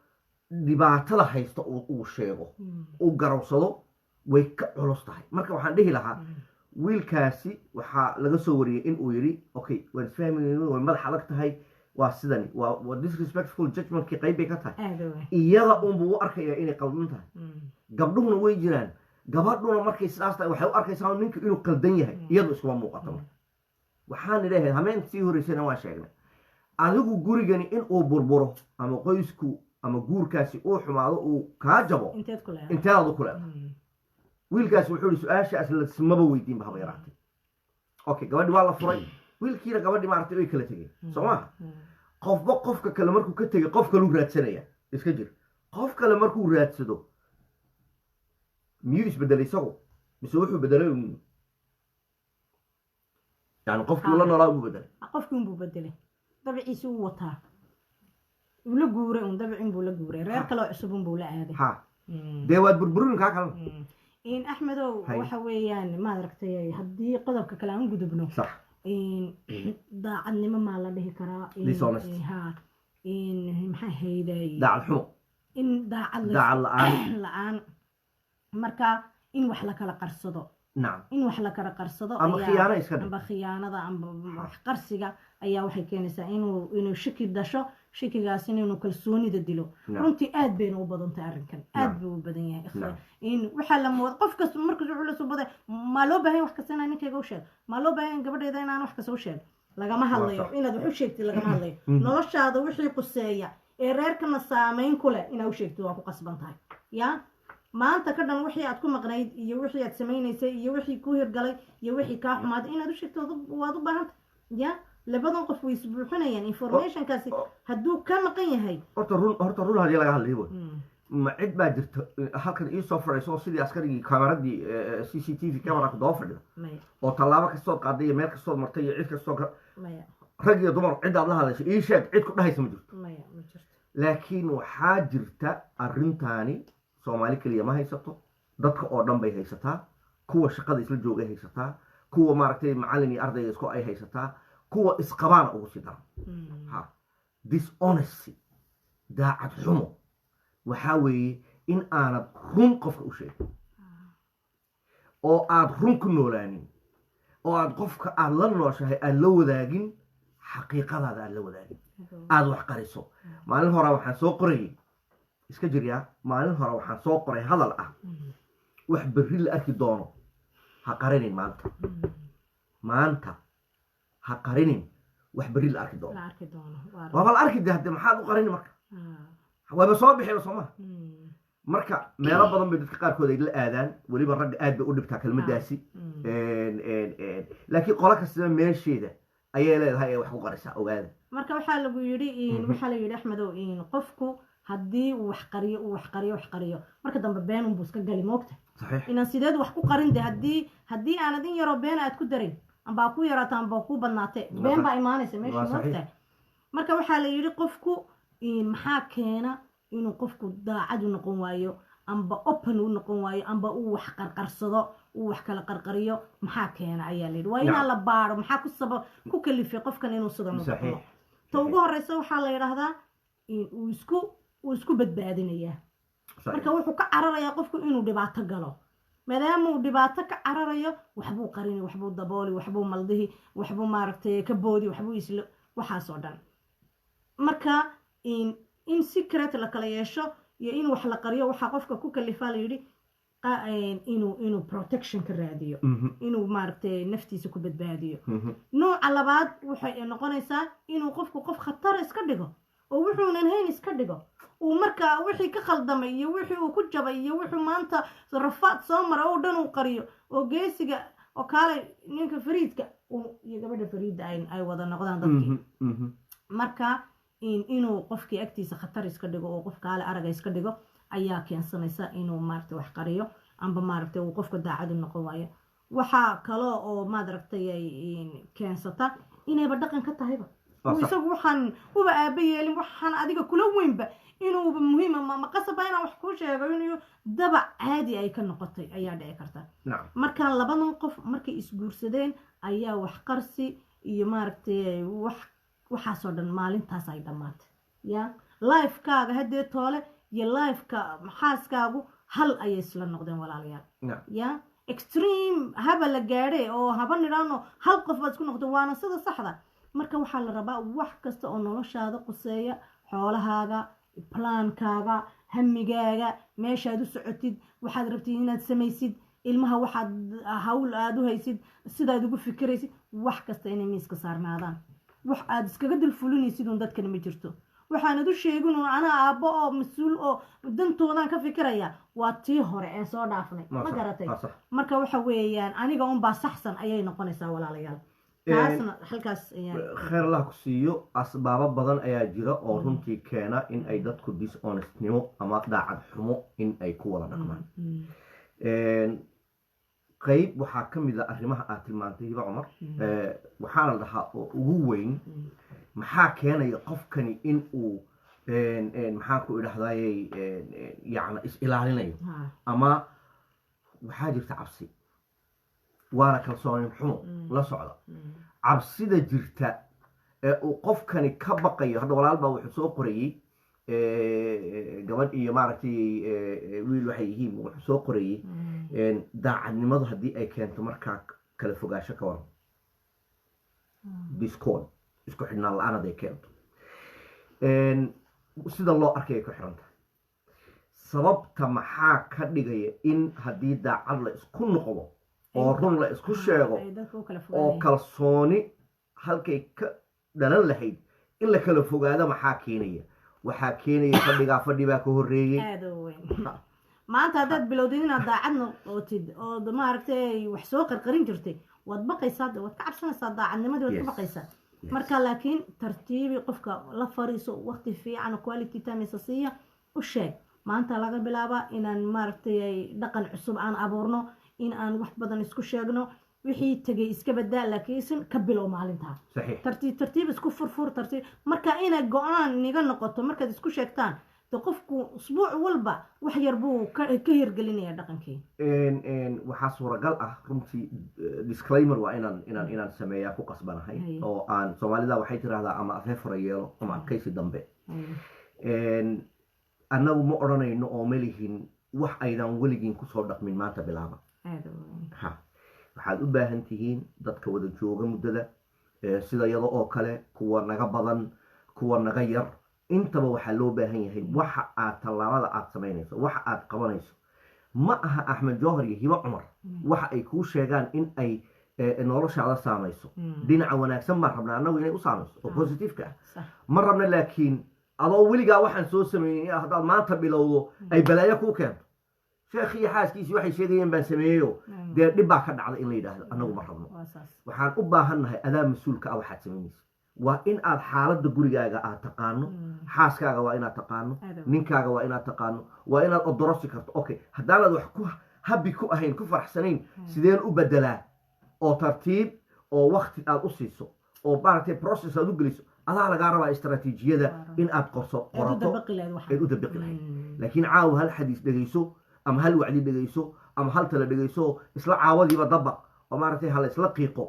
dhibaatada haysto uu sheego, uu garawsado, way ka culus tahay. Marka waxaan dhihi lahaa, wiilkaasi waxaa laga soo wariyey in uu yidhi, "Okay, waan isfahmi, way madax adag tahay, waa sidani." Waa disrespectful judgmentkii qayb bay ka tahay. Aada wey. Iyada unbuu u arkayaa inay qaldan tahay. Gabdhuhuna way jiraan. Gabadhuna markay sidaas tahay waxay u arkaysaa ninku inuu qaldan yahay, iyadu iskuma muuqato. Marka waxaan idhahay, hameen sii horeysayna waan sheegnay, adigu gurigani inuu burburo ama qoysku ama guurkaasi uu xumaado, uu kaa jabo, inteed ku leedahay? Inteedaad ku leedahay? Wiilkaasi wuxuu yihi, su-aashaas lasmaba weydiinba haba yaraatay. Okay, gabadhi waa la furay, wiilkiina gabadhi, maaragtay, way kala tegeen, soo maha? Qofba qofka kale markuu ka tegay, qof kaluu raadsanaya. Iska jir, qof kale markuu raadsado, miyuu isbedelay isagu mise wuxuu bedelay yani qofkii la noolaa buu bedelay? Qofkii unbuu bedelay, dabciisi uu wataa, uu la guuray un, dabcin buu la guuray, reer kaloo cusub unbuu la aaday. Ha, dee waad burburin kaa kalena. In Axmedow, Hay. waxa weeyaan, maad aragtay, haddii qodobka kale aan gudubno, sax in daacadnimo maa la dhihi karaa? Dishonest. Ha, in maxaa hayday? Daacad xumo. In daacad daacad la-aan. La-aan. Marka in wax la kala qarsado, in wax la kala qarsado ama khiyaano iska dhig. Amba khiyaanada amba wax qarsiga ayaa waxay keenaysaa inuu shiki dhasho, shikigaasina inuu kalsoonida dilo. Runtii aad bayna u badan tahay arrinkan, aad buu u badan yahay. In waxaa la mooda qof kasta markas wuxuu la soo baday, maa loo baahan wax kasta inaan ninkayga u sheego? Maa loo baahan gabadhayda inaan wax kasta u sheego? Lagama hadlayo inaad wax u sheegtid, lagama hadlayo. Noloshaada wixii quseeya ee reerkana saameyn ku leh inaad u sheegtid waa ku qasban tahay. Ya maanta ka dhan wixii aad ku maqnayd iyo wixii aad samaynaysay iyo wixii ku hirgalay iyo wixii kaa xumaaday inaad u sheegto waad u baahantay. Ya labadan qof way isbuuxinayaan informationkaasi hadduu ka maqan yahay. Horta run haddii laga hadlayo wey, ma cid baa jirta halkan iisoo fadhiso oo sidii askarigii kameradii CCTV camera ku daba fadhida Maya. oo tallaabo kastood qaaday iyo meel kastood martay iyo cid kastoo Maya. rag iyo dumar cid aad la hadashay ii sheeg, cid ku dhahaysa ma jirto. Maya, ma jirto. Laakiin waxaa jirta, arrintaani Soomaali keliya ma haysato, dadka oo dhan bay haysataa. Kuwa shaqada isla joogay haysataa, kuwa, maaragtay, macallin iyo ardayga isku ay haysataa, kuwa isqabaana ugu sii daran. Ha, dishonesty, daacad xumo, waxaa weeye in aanad run qofka u sheegin oo aad run ku noolaanin oo aad qofka aad la nooshahay aad la wadaagin xaqiiqadaada, aad la wadaagin, aada wax qariso. Maalin hore waxaan soo qorayay, iska jiryaa, maalin hore waxaan soo qoray hadal ah, wax berri la arki doono ha qarinin maanta. Maanta ha qarinin wax berri la arki doono. La arki doono. Waaba la arki de, hadde maxaad u qarini marka? Waaba soo bixiba, soo maha? Marka meelo badan bay dadka qaarkood ay la aadaan, weliba ragga aad bay u dhibtaa kelmadaasi. Laakiin qolo kastaba meesheeda ayay leedahay ee wax ku qarisaa, ogaada. Marka waxaa lagu yidhi, waxaa la yidhi, Axmedow, in qofku haddii uu wax qariyo, uu wax qariyo, wax qariyo, marka dambe been unbuu iska gali, moogta? Inaan sideed wax ku qarin de, haddii aanad in yaroo been aad ku darin, ambaa ku yaraata ambaa ku badnaate, been baa imaanaysa meesha. Waa saxiix. Moogta? Marka waxaa la yidhi, qofku maxaa keena inuu qofku daacad u noqon waayo, amba open u noqon waayo, amba uu wax qarqarsado, uu wax kala qarqariyo, maxaa keena ayaa la yidhi. Waa inaa la baaro maxaa ku sabab ku kalifay qofkan inuu sidan u dhaqmo. Ta ugu horeysa waxaa la yidhaahdaa in uu isku badbaadinayaa. Marka wuxuu ka cararayaa qofku inuu dhibaato galo. Maadaama uu dhibaato ka cararayo, waxbuu qarini, waxbuu dabooli, waxbuu maldihi, waxbuu, maaragtay, ka boodi, waxbuu islo, waxaas oo dhan. Marka in secret la kala yeesho iyo in wax la qariyo waxaa qofka ku kalifaa, la yidhi, inuu protection ka raadiyo, inuu, maaragtay, naftiisa ku badbaadiyo. Nooca labaad waxay noqonaysaa inuu qofku qof khatara iska dhigo oo wuxuunan hayn iska dhigo, uu markaa wixii ka khaldamay iyo wixii uu ku jabay iyo wuxuu maanta rafaad soo mara oo dhan uu qariyo, oo geesiga oo kaalay ninka fariidka iyo gabadha fariidda ay wada noqdaan dadkii. Marka inuu qofkii agtiisa khatar iska dhigo oo qof kaale araga iska dhigo ayaa keensanaysa inuu, maaragtay, wax qariyo amba, maaragtay, uu qofka daacadu noqon waayo. Waxaa kaloo oo, maaragtay, ay keensata inayba dhaqan ka tahayba Waa uu sax. Isagu waxaan uba aaba yeelin, waxaan adiga kula weynba inuuba muhiima ma qasaba inaan wax kuu sheego, inuu dabac caadi ay ka noqotay ayaa dhici karta. Marka labadan qof markay isguursadeen ayaa wax qarsi iyo, maaragtay, wax waxaasoo dhan maalintaas ay dhammaatay. Ya lifekaaga haddee toole iyo lifeka xaaskaagu hal ayay isla noqdeen, walaalayaal. Ya extreme haba la gaadhe oo haba nidhaano hal qof baad isku noqotay, waana sida saxda. Marka waxaa la rabaa wax kasta oo noloshaada quseeya, xoolahaaga, plaankaaga, hamigaaga, meeshaad u socotid, waxaad rabtid inaad samaysid, ilmaha waxaad hawl aad u haysid, sidaad ugu fikiraysid, wax kasta inay miiska saarnaadaan. Wax aad iskaga dul fulinaysid uun dadkana ma jirto. Waxaanad u sheegin uun anaa aabbo oo mas-uul oo dantoodaan ka fikiraya, waa tii hore ee soo dhaafnay. Waa Ma sax, garatay? Waa sax. Marka waxa weeyaan aniga unbaa saxsan ayay noqonaysaa, walaalayaal. Taasna halkaas ayaan. Khayr Allah ku siiyo. Asbaabo badan ayaa jira oo runtii keena in ay dadku dishonestnimo ama daacad xumo in ay ku wada dhaqmaan. Qayb waxaa ka mid a arrimaha aad tilmaantay, Hiba Cumar. Waxaana la dhahaa oo ugu weyn, maxaa keenaya qofkani in uu maxaan ku idhahdayey, yacni, is ilaalinayo? Ama waxaa jirta cabsi, waana kalsooni xumo la socda. Cabsida jirta ee uu qofkani ka baqayo, hadda walaal baa wuxuu soo qorayey, gabadh iyo, maaragtay, wiil waxay yihiin, wuxuu soo qorayey daacadnimadu haddii ay keento markaa kala fogaansho ka waran, discord, isku xidhnaan la-aan hadday keento, sida loo arkay ay ku xiran tahay. Sababta maxaa ka dhigaya in haddii daacad la isku noqdo oo run la isku sheego ay dadka u kala oo fogaanayaan. Kalsooni halkay ka dhalan lahayd in la kala fogaado, maxaa keenaya? Waxaa keenaya fadhigaa, fadhi baa ka horreeyey. Aada u weyn. Maanta haddaad bilowdid inaad daacad noqotid ood, maaragtay, wax soo qarqarin jirtay, waad baqaysaa de, waad ka cabsanaysaa daacadnimadii, waad ka baqaysaa. Marka laakiin tartiibi, qofka la fariiso, waqti fiican oo quality time isa siiya, u sheeg maanta laga bilaabaa inaan, maaragtay, ay dhaqan cusub aan abuurno, in aan wax badan isku sheegno, wixii tegay iska badaa, laakiinse ka bilow maalintaa. Tartiib tartiib isku furfur, tartiib. Marka inay go-aan niga noqoto markaad isku sheegtaan de, qofku usbuuc walba wax yar buu ka hirgelinaya dhaqankii. Waxaa suuragal ah runtii, disclaimer waa inaan sameeyaa ku qasbanahay, oo aan Soomaalida waxay tiraahdaa ama afeef hore yeelo ama adkaysi dambe. Annagu ma odhanayno oo ma lihin wax aydan weligiin kusoo dhaqmin maanta bilaaba. Aada u weyn. Ha, waxaad u baahan tihiin dadka wada jooga muddada, sida iyada oo kale, kuwa naga badan, kuwa naga yar, intaba waxaa loo baahan yahay waxa aad tallaabada aad samaynayso, waxa aad qabanayso, ma aha Axmed Jowhar iyo Hibo Cumar waxa ay kuu sheegaan in ay noloshaada saamayso. Dhinaca wanaagsan baan rabnaa annagu inay u saamayso oo positiveka ah. Ma rabna laakiin adoo weligaa waxaan soo sameeyey in haddaad maanta bilowdo ay balaayo kuu keento, sheekh iyo xaaskiisii waxay sheegayeen baan sameeyeyo, dee dhib baa ka dhacda in la yidhaahdo, annagu ma rabno. Waa saas. Waxaan u baahannahay adaa mas-uulka ah waxaad samaynaysa. Waa in aad xaaladda gurigaaga aad taqaano, xaaskaaga waa inaad taqaano, Aad u ninkaaga waa inaad taqaano, waa inaad odorosi karto. Okay, haddaanaad wax ku habi ku ahayn, ku faraxsanayn, sideen u bedelaa? Oo tartiib oo wakti aad u siiso oo, maaragtay, process aad u geliso, adaa lagaa rabaa istaraatiijiyada in aad qorso, aad u qorato dabaqi lahayd waxaan. Aad u dabaqi lahayd. Laakiin caawa hal xadiis dhegayso ama hal wacdi dhegayso ama hal tala dhegayso, isla caawadiiba dabaq oo, maaragtay, hala isla qiiqo.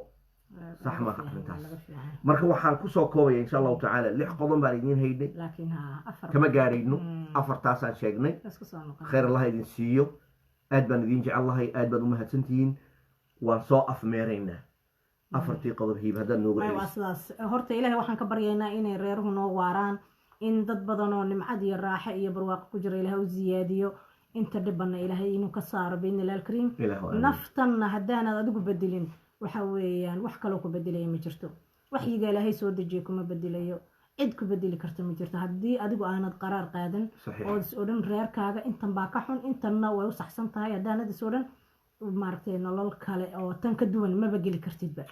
Sax maaha arrintaas. Laga fiican. Marka waxaan kusoo koobaya, insha Allahu tacaala, lix qodob baan idiin haynay. Laakiin ha afar Kama gaarayno, afartaasaan sheegnay. Isku soo noqon. Khayr Allah idin siiyo, aad baan idin jecel lahay, aad baad u mahadsantihiin. Waan soo afmeeraynaa afartii qodob. Hiib, haddaad noogu May waa celiso. Sidaas horta Ilaahay waxaan ka baryaynaa inay reeruhu noo waaraan, in dad badan oo nimcad iyo raaxo iyo barwaaqo ku jira Ilaahay u ziyaadiyo, inta dhibanna Ilaahay inuu ka saaro, biidni Illahi alkariim. Ilaahu amiin. Naftanna haddaanaad adigu bedelin, waxa weeyaan wax kaloo ku bedelaya ma jirto. Waxyiga Ilaahay soo dejiye kuma bedelayo, cid ku bedeli karta ma jirto haddii adigu aanad qaraar qaadan ood is odhan reerkaaga intan baa ka xun, intanna way u saxsan tahay. Haddaanad is odhan, maaragtay, nolol kale oo tan ka duwan maba geli kartidba.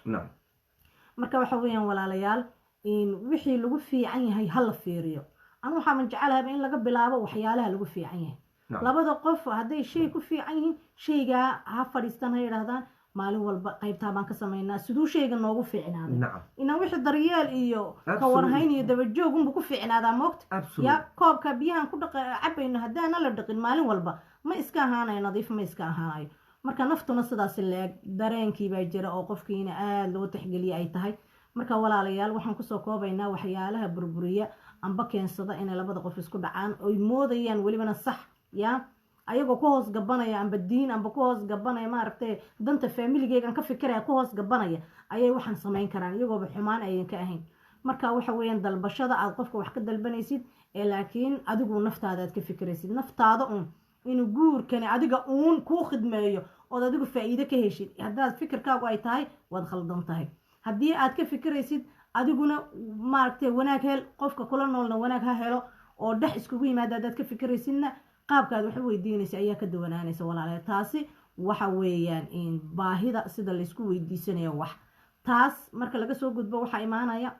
Marka waxa weeyaan, walaalayaal, in wixii lagu fiican yahay ha la fiiriyo. Anu waxaaban jecelahay in laga bilaabo waxyaalaha lagu fiican yahay. Labada qof hadday shay ku fiican yihiin, shaygaa ha fadhiistan, ha yidhaahdaan maalin walba qaybtaa baan ka samaynaa, siduu shayga noogu fiicnaaday. Inaan wixii daryeel iyo ka warhayn iyo dabajoog unbu ku fiicnaadaa, moogta. Ya koobka biyahan ku dhaqa cabayno, haddaana la dhaqin maalin walba, ma iska ahaanayo nadiif, ma iska ahaanayo. Marka naftuna sidaas leeg, dareenkii baa jira oo qofkiina aada loo tixgeliya ay tahay. Marka walaalayaal, waxaan kusoo koobaynaa waxyaalaha burburiya amba keensada inay labada qof isku dhacaan, oy moodayaan welibana sax ya, ayagoo ku hoos gabanaya amba diin amba ku hoos gabanaya, maaragtay, danta faamiligeygan ka fikiraya ku hoos gabanaya, ayay waxaan samayn karaan iyagooba xumaan ayan ka ahayn. Marka waxa weeyaan dalbashada aad qofka wax ka dalbanaysid ee laakiin adigu naftaada aad ka fikiraysid, naftaada uun inuu guurkani adiga uun kuu khidmeeyo ood adigu faa'iido ka heshid, haddaad fikirkaagu ay tahay, waad khaldan tahay. Haddii aad ka fikiraysid adiguna, maaragtay, wanaag hel, qofka kula noolna wanaag ha helo oo dhex iskugu yimaada, haddaad ka fikiraysidna, qaabkaad wax u weydiinaysa ayaa ka duwanaanaysa, walaalayaal. Taasi waxa weeyaan in baahida sida laysku weydiisanayo wax. Taas marka laga soo gudbo, waxaa imaanaya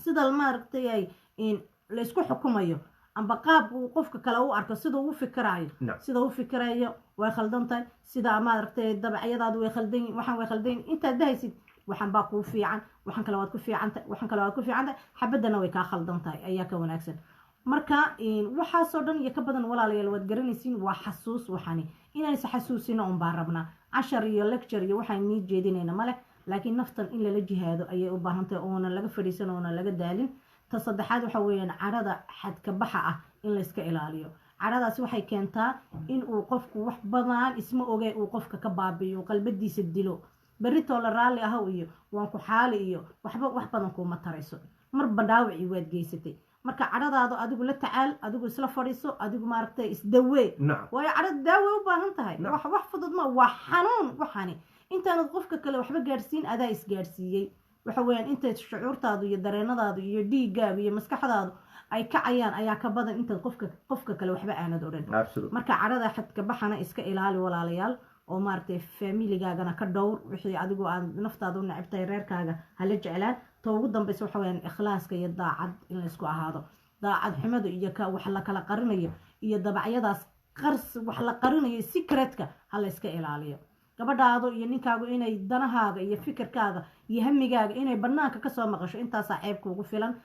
sida, maaragtay, ay in laysku xukumayo amba qaab uu qofka kale u arko, sida uu u fikirayo. Sida uu fikirayo way khaldan tahay, sida, maaragtay, dabacyadaadu way khaldan yihiin, waxaan way khaldan yihiin. Intaad dahaysid waxan baa kuu fiican, waxan kale waad ku fiican tahay, waxan kale waad ku fiican tahay, xabaddana way kaa khaldan tahay ayaa ka wanaagsan. Marka waxaasoo dhan iyo ka badan, walaalayaal, waad garanaysiin, waa xasuus. Waxani inaan is xasuusino un baan rabnaa. Cashar iyo lecture iyo waxaan nii jeedinayna male, laakiin naftan in lala jihaado ayay u baahan tahay, oonan laga fadhiisan, oonan laga daalin. Ta saddexaad waxa weeyaan cadhada xadka baxa ah in layska ilaaliyo. Cadhadaasi waxay keentaa in uu qofku wax badan isma oge uu qofka ka baabi'iyo, uu qalbadiisa dilo. Berritoo la raalli ahow iyo waan ku xaali iyo waxba wax badan kuuma tarayso, marba dhaawacii waad geysatay. Marka cadhadaadu adigu la tacaal, adigu isla fadhiiso, adigu, maaragtay, isdawee. Waayo cadhada daaway u baahan tahay. Wax fudud ma waa, xanuun waxani. Intaanad qofka kale waxba gaadhsiin, adaa isgaadhsiiyey. Waxa weeyaan intay shucuurtaadu iyo dareenadaadu iyo dhiiggaagu iyo maskaxdaadu ay kacayaan ayaa ka badan intaad qofka kale waxba aanad odhan. Marka cadhada xadka baxana iska ilaali, walaalayaal, oo maaragtay faamiligaagana ka dhowr wixii adigu aad naftaada u necabtahay reerkaaga hala jeclaan. Ta ugu dambaysa waxa weyaan ikhlaaska iyo daacad in laysku ahaado. Daacad xumada iyo ka wax la kala qarinayo iyo dabacyadaas qars wax la qarinayo, secretka, ha la iska ilaaliyo. Gabadhaadu iyo ninkaagu inay danahaaga iyo fikirkaaga iyo hamigaaga inay banaanka kasoo maqasho, intaasaa ceeb kuugu filan.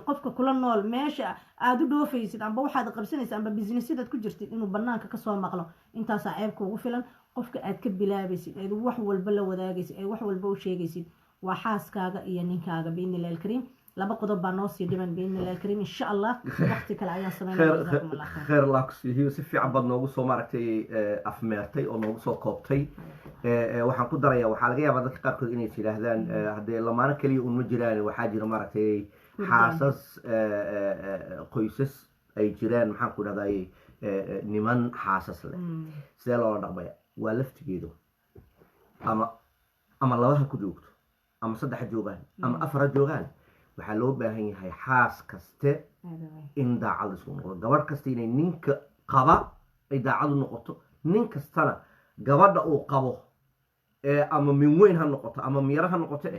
Qofka kula nool meesha aada u dhoofaysid amba waxaad qabsanaysid amba businessyadaad ku jirtid inuu banaanka kasoo maqlo, intaasaa ceeb kuugu filan. Qofka aad ka bilaabaysid eed wax walba la wadaagaysid ee wax walba u sheegaysid waa xaaskaaga iyo ninkaaga, biidni illahi alkariim. Laba qodob baa noo sii dhiman, biidni illahi alkariim. Insha Allah waqti kale ayaan sameynaya. Jazaakum Allah khayr. Khayr Allah ku siiyo. Si fiican baad noogu soo, maaragtay, afmeertay oo noogu soo koobtay. Waxaan ku darayaa, waxaa laga yaabaa dadka qaarkood inay is yidhaahdaan, haddee lamaano keliya un ma jiraan, waxaa jira, maaragtay, xaasas, qoysas ay jiraan, maxaan ku dhahday, niman xaasas leh, sidee loola dhaqmaya? Waa laftigeedu ama laba ha ku joogto ama saddex ha joogaan ama afar ha joogaan, waxaa loo baahan yahay xaas kaste in daacad isku noqdo, gabadh kasta inay ninka qaba ay daacad u noqoto, nin kastana gabadha uu qabo ee ama min weyn ha noqoto ama miyaro ha noqoto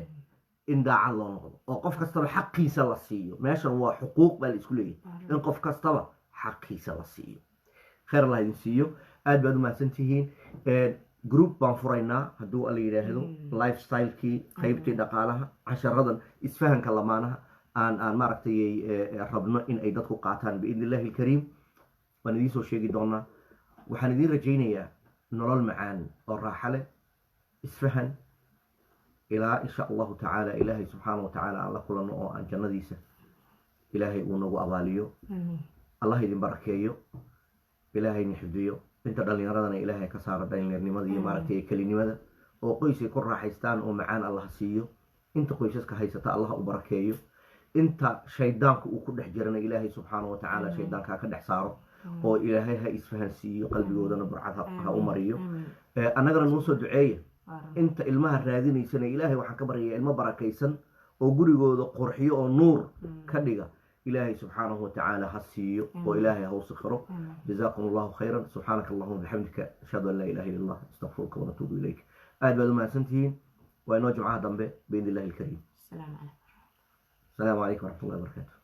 in daacad loo noqdo oo qof kastaba xaqiisa la siiyo. Meeshan waa xuquuq baa la isku leeyahay, in qof kastaba xaqiisa la siiyo. Khayr Allah idin siiyo, aad baad u mahadsantihiin. Group baan furaynaa hadduu Alla yidhaahdo, lifestylekii, qaybtii dhaqaalaha, casharadan isfahanka lamaanaha aan maaragtay rabno in ay dadku qaataan, biidni illahi alkariim waan idiin soo sheegi doonaa. Waxaan idiin rajaynayaa nolol macaan oo raaxo leh, isfahan. Ilaa insha Allahu tacaala Ilaahay subxaana wa tacaala aan la kulanno oo aan jannadiisa Ilaahay uu nagu abaaliyo. Amiin. Allah idin barakeeyo, Ilaahayna xifdiyo. Inta dhallinyaradana Ilaahay ka saaro dhallinyarnimada iyo maaragtay kelinimada, oo qoysay ku raaxaystaan oo macaan Allah siiyo. Inta qoysaska haysata Allah u barakeeyo. Inta shaydaanku uu ku dhex jirana Ilaahay subxaana wa tacaala shaydaanka ha ka dhex saaro, oo Ilaahay ha isfahansiiyo, qalbigoodana burcad ha u mariyo. Amiin. Annagana noo soo duceeya. Waaran. Inta ilmaha raadinaysana Ilaahay waxaan ka baryayaa ilmo barakaysan oo gurigooda qurxiyo oo nuur ka dhiga Ilaahay subxaanahu watacaala ha siiyo oo Ilaahay ha u sikhiro. Amiin. Jazaakum Allahu khayran. Subxaanaka Allahuma bixamdika, ashhadu an laa ilaha illa Allah, astaqfiruka wanatuubu ilayk. Aad baad u mahadsantihiin. Waa inoo jimcaha dambe biidni Illahi alkariim. Asalaamu calaykum. Asalaamu calaykum waraxmat ullahi wabarakaatu.